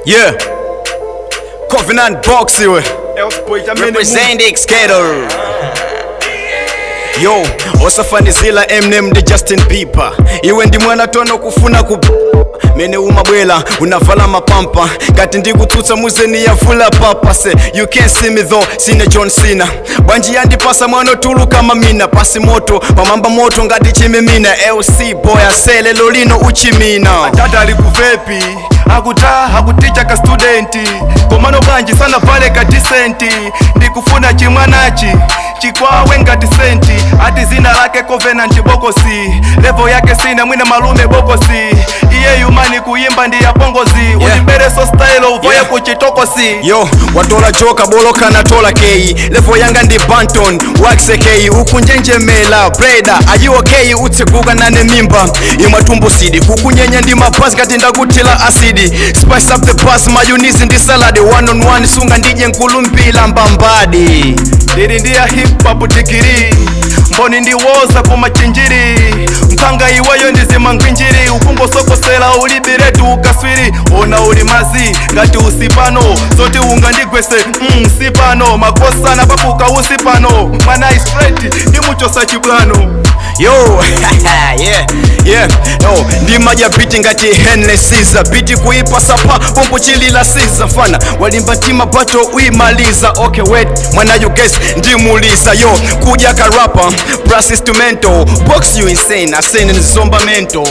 Yeah. Covenant Box iwe. Represent Skater. Yo, osafanizila Eminem ndi Justin Bieber. Iwe ndi mwana tono kufuna ku mene umabwela unavala mapampa ngati ndikutsutsa muzeni yavula papa. Say you can't see me though, sine John Cena. Bwanji yandipasa mwana tuluka mamina pasi moto pamamba moto ngati chimimina. LC boy asele lolino uchimina. Tata ali kuvepi akuta akuticha ka student, komano bwanji sana pale ka decent. Ndikufuna chimwanachi chikwawe ngati senti, ati zina lake Covenant Bokosi, level yake sina mwina malume Bokosi. Iye yumani kuyimba ndi yapongozi. Ulimbereso style uvoye kuchitokosi. Yo, watola joka boloka natola kei. Level yanga ndi Banton wax kei ukunjenjemela. Breda, are you okay? Utsekuka nane mimba imwe tumbo sidi kukunyenya ndi mabasi ngati ndakutila asidi. Spice up the bus, mayonnaise ndi salad. One on one sunga ndidye nkulumbila mbambadi. Ndili ndi ya hip hop degree, mboni ndiwoza kumachinjiri mphanga iweyo ndizimangwinjiri ukungosokosela ulibiretu ukaswiri ona uli mazi ngati usipano zoti ungandigwese sipano makosana papuka usipano mwana straight ndimuchosa chibwano. Yo, yeah, yo, ndimadya beat ngati Henry Caesar. Beat kuipasa pa pompo chilila Caesar. Fana walimba tima bato uimaliza. Okay, wait, mwana you guess ndimuliza. Yo, kudya ka rapper plus instrumental. Box you insane, asene nzomba mental.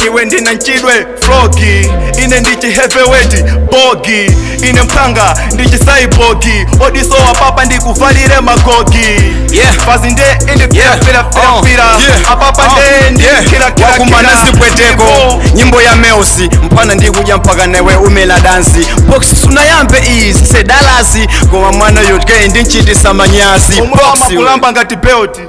Iwe ndina nchidwe flogi, ine ndichi heavyweight bogi, ine mphanga ndichi cyborg odisowa papa ndikuvalire magogi. Fazi nde indipirapirapirapira apapa nde ndikira. Wakumana zipweteko nyimbo ya Meusi mpana ndikudya mpaka newe umela dansi. Box sunayambe izi sedalasi koma mwana yotke ndinchitisa manyazi. Box iwe. Kulamba ngati belt.